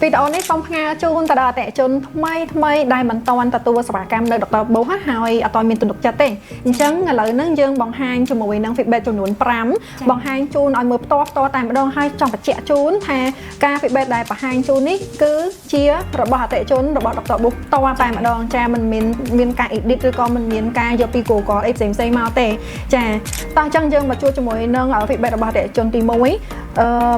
វីដេអូនេះសូមផ្ញើជូនទៅដល់អតិថិជនថ្មីថ្មីដែលមិនទាន់ទទួលសេវាកម្មនៅDr. បូហើយអត់ទាន់មានទំនុកចិត្តទេអញ្ចឹងឥឡូវហ្នឹងយើងបង្ហាញជាមួយនឹង feedback ចំនួន5បង្ហាញជូនឲ្យមើលផ្ទាល់ផ្ទាល់តែម្ដងហើយចង់បញ្ជាក់ជូនថាការ feedback ដែលបង្ហាញជូននេះគឺជារបស់អតិថិជនរបស់ Dr. បូផ្ទាល់តែម្ដងចាមិនមានមានការ edit ឬក៏មិនមានការយកពី Google អីផ្សេងផ្សេងៗមកទេចាតោះអញ្ចឹងយើងមកជួបជាមួយនឹង feedback របស់អតិថិជនទី1បង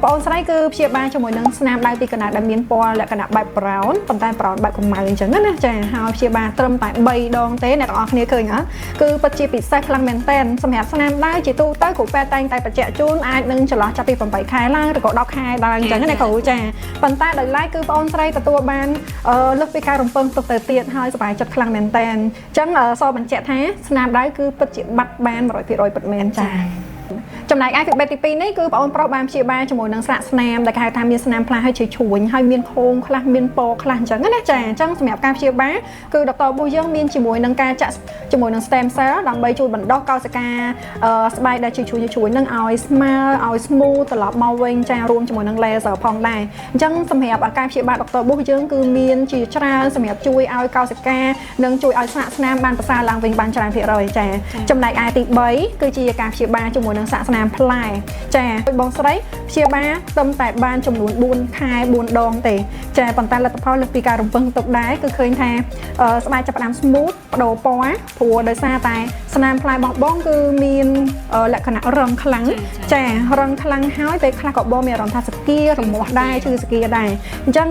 អូនស្រីគឺព្យាបាលជាមួយនឹងស្នាមដៅពីកណ្ដាលដែលមានពណ៌លក្ខណៈបែប brown ប៉ុន្តែ brown បែបកម្ៅអញ្ចឹងណាចាហើយព្យាបាលត្រឹមតែ3ដងទេអ្នកទាំងអស់គ្នាឃើញអត់គឺពិតជាពិសេសខ្លាំងមែនតែនសម្រាប់ស្នាមដៅជាទូទៅគ្រូពេទ្យតែងតែបញ្ជាក់ជូនអាចនឹងចន្លោះចាប់ពី8ខែឡើងឬក៏10ខែឡើងអញ្ចឹងណាគ្រូចាប៉ុន្តែដោយឡែកគឺបងអូនស្រីទទួលបានលើសពីការរំពឹងទុកទៅទៀតហើយសប្បាយចិត្តខ្លាំងមែនតែនអញ្ចឹងសបញ្ជាក់ថាស្នាមដៅគឺពិតជាបាត់បាន100%ពិតមែនចា ចំណែកឯ feedback ទី2នេះគឺបងអូនប្រុសបានព្យាបាលជាមួយនឹងស្រាកស្នាមដែលគេហៅថាមានស្នាមផ្លាស់ហើយឈឺឈួញហើយមានខូងខ្លះមានពណ៌ខ្លះអញ្ចឹងណាចាអញ្ចឹងសម្រាប់ការព្យាបាលគឺDr. ប៊ូយើងមានជាមួយនឹងការចាក់ជាមួយនឹង stem cell ដើម្បីជួយបណ្ដុះកោសិកាស្បែកដែលឈឺឈួញឈួញនឹងឲ្យស្មើឲ្យ smooth ត្រឡប់មកវិញចារួមជាមួយនឹង laser ផងដែរអញ្ចឹងសម្រាប់ការព្យាបាល Dr. ប៊ូយើងគឺមានជាច្រើនសម្រាប់ជួយឲ្យកោសិកានិងជួយឲ្យស្លាកស្នាមបានប្រសើរឡើងវិញបានច្រើនភាគរយចាចំណែកឯទី3គឺជាការព្យាបាលជាមួយនឹងសាកស្នាមផ្លែចាបងស្រីព្យាបាលត្រឹមតែបានចំនួន4ខែ4ដងទេចាប៉ុន្តែលទ្ធផលលើសពីការរំពឹងទុកដែរគឺឃើញថាស្បែកចាប់ផ្ដើម smooth បដូរពណ៌ព្រោះដោយសារតែស្នាមផ្លែរបស់បងគឺមានលក្ខណៈរឹងខ្លាំងចារឹងខ្លាំងហើយពេលខ្លះក៏បងមានអារម្មណ៍ថាសគារមាស់ដែរឈឺសគាដែរអញ្ចឹង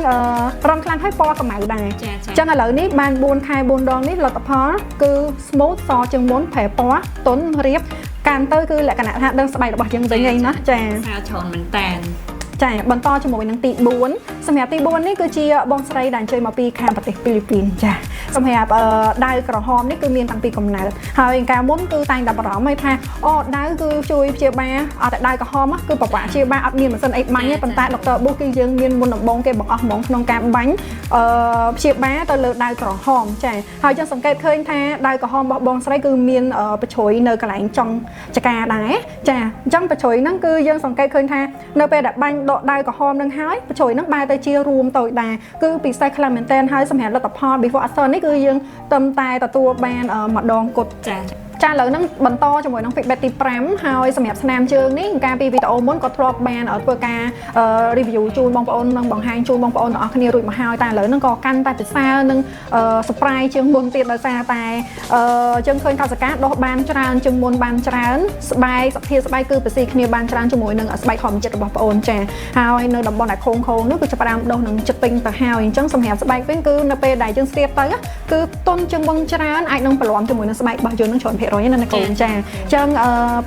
រឹងខ្លាំងហើយពណ៌កម្ៅដែរ ចាចា អញ្ចឹងឥឡូវនេះបាន4ខែ4ដងនេះលទ្ធផលគឺ smooth សជាងមុនប្រែពណ៌ទន់រៀបកាន់ទៅគឺលក្ខណៈថាដឹងស្បែករបស់យើងវិញឯងណាចា សើច្រើនមែនតែន ចាបន្តជាមួយនឹងទី4សម្រាប់ទី4នេះគឺជាបងស្រីដែលអញ្ជើញមកពីខាងប្រទេសហ្វីលីពីនចាសម្រាប់ដាវក្រហមនេះគឺមានតាំងពីកំណើតហើយកាលមុនគឺតែងតែបារម្ភឲ្យថាអូដាវគឺជួយព្យាបាលអត់តែដាវក្រហមគឺពិបាកព្យាបាលអត់មានម៉ាស៊ីនអីបាញ់ទេប៉ុន្តែDr. ប៊ូគឺយើងមានមុនដំបូងគេបង្អស់ហ្មងក្នុងការបាញ់ព្យាបាលទៅលើដាវក្រហមចាហើយយើងសង្កេតឃើញថាដាវក្រហមរបស់បងស្រីគឺមានបញ្ជ្រុយនៅកន្លែងចុងចកាដែរចាអញ្ចឹងបញ្ជ្រុយហ្នឹងគឺយើងសង្កេតឃើញថានៅពេលដែលបាញ់ដកដាវក្រហមនឹងហើយបញ្ជ្រុយហ្នឹងបែរទៅជារួមតូចដែរគឺពិសេសខ្លាំងមែនទែនហើយសម្រាប់លទ្ធផល before after នេះគឺយើងត្រឹមតែទទួលបានម្ដងគត់ ចា ចាឥឡូវហ្នឹងបន្តជាមួយនឹង feedback ទី5ហើយសម្រាប់ស្នាមជើងនេះកាលពីវីដេអូមុនក៏ធ្លាប់បានធ្វើការ review ជូនបងប្អូននិងបង្ហាញជូនបងប្អូនទាំងអស់គ្នារួចមកហើយតែឥឡូវហ្នឹងក៏កាន់តែពិសានិង surprise ជាងមុនទៀតដោយសារតែយើងឃើញកោសិកាដុះបានច្រើនជាងមុនបានច្រើនស្បែកសភាពស្បែកគឺប្រស៊ីគ្នាបានច្រើនជាមួយនឹងស្បែកធម្មជាតិរបស់បងប្អូនចាហើយនៅតំបន់ដែលខូងខូងនោះគឺចាប់ផ្ដើមដុះនឹងចិត្តពេញទៅហើយអញ្ចឹងសម្រាប់ស្បែកវិញគឺនៅពេលដែលយើងស្ទាបទៅគឺទន់ជាងមុនច្រើនអាចនឹងប្រឡំជាមួយនឹងស្បែករបស់យើងនឹងច្រើនភាគរយណាណាកូនចាអញ្ចឹង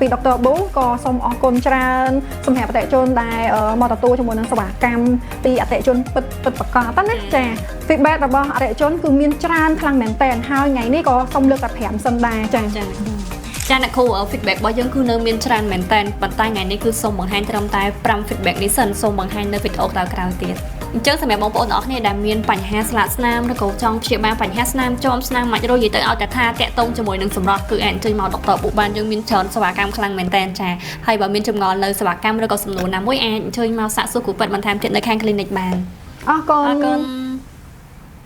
ពីDr. ប៊ូក៏សូមអរគុណច្រើនសម្រាប់អតិថិជនដែលមកទទួលជាមួយនឹងសេវាកម្មពីអតិថិជនពិតពិតប្រាកដណាចា feedback របស់អតិថិជនគឺមានច្រើនខ្លាំងមែនតើហើយថ្ងៃនេះក៏សូមលើកតែ5សិនដែរចា ចាចាអ្នកគ្រូ feedback របស់យើងគឺនៅមានច្រើនមែនតើប៉ុន្តែថ្ងៃនេះគឺសូមបង្ហាញត្រឹមតែ5 feedback នេះសិនសូមបង្ហាញនៅវីដេអូក្រោយៗទៀតអញ្ចឹងសម្រាប់បងប្អូនទាំងអស់គ្នាដែលមានបញ្ហាស្លាកស្នាមឬក៏ចង់ព្យាបាលបញ្ហាស្នាមជាំស្នាមមាច់រោយនិយាយទៅឲ្យតែថាតាក់ទងជាមួយនឹងសម្រស់គឺអាចអញ្ជើញមក Dr. ប៊ូបានយើងមានច្រើនសេវាកម្មខ្លាំងមែនតើចាហើយបើមានចម្ងល់នៅសេវាកម្មឬក៏សំណួរណាមួយអាចអញ្ជើញមកសាកសួរគ្រូពេទ្យបន្ថែមទៀតនៅខាង clinic បាន អរគុណ អរគុណ។